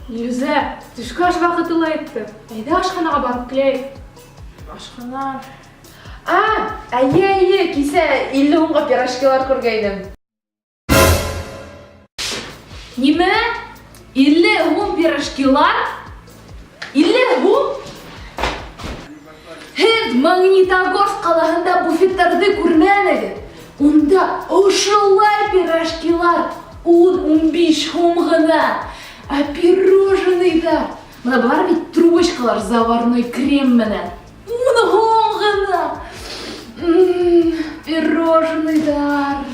Илүзә, төшкө аш ваҡыты ла етте. Әйҙә ашханаға барып киләйек. Ашхана. А, әйе, әйе, кисә 50 һумға пирожкилар күргәйнем. Нимә? 50 һум пирожкилар? 50 һум? Һеҙ Магнитогорск ҡалаһында буфеттарҙы күрмәнегеҙ. Унда ошолай пирожкилар 10-15 һум ғына. Ә пирожныйҙар, мына бар бит трубочкалар заварной крем менән, 10 һум ғына. Пирожныйҙар.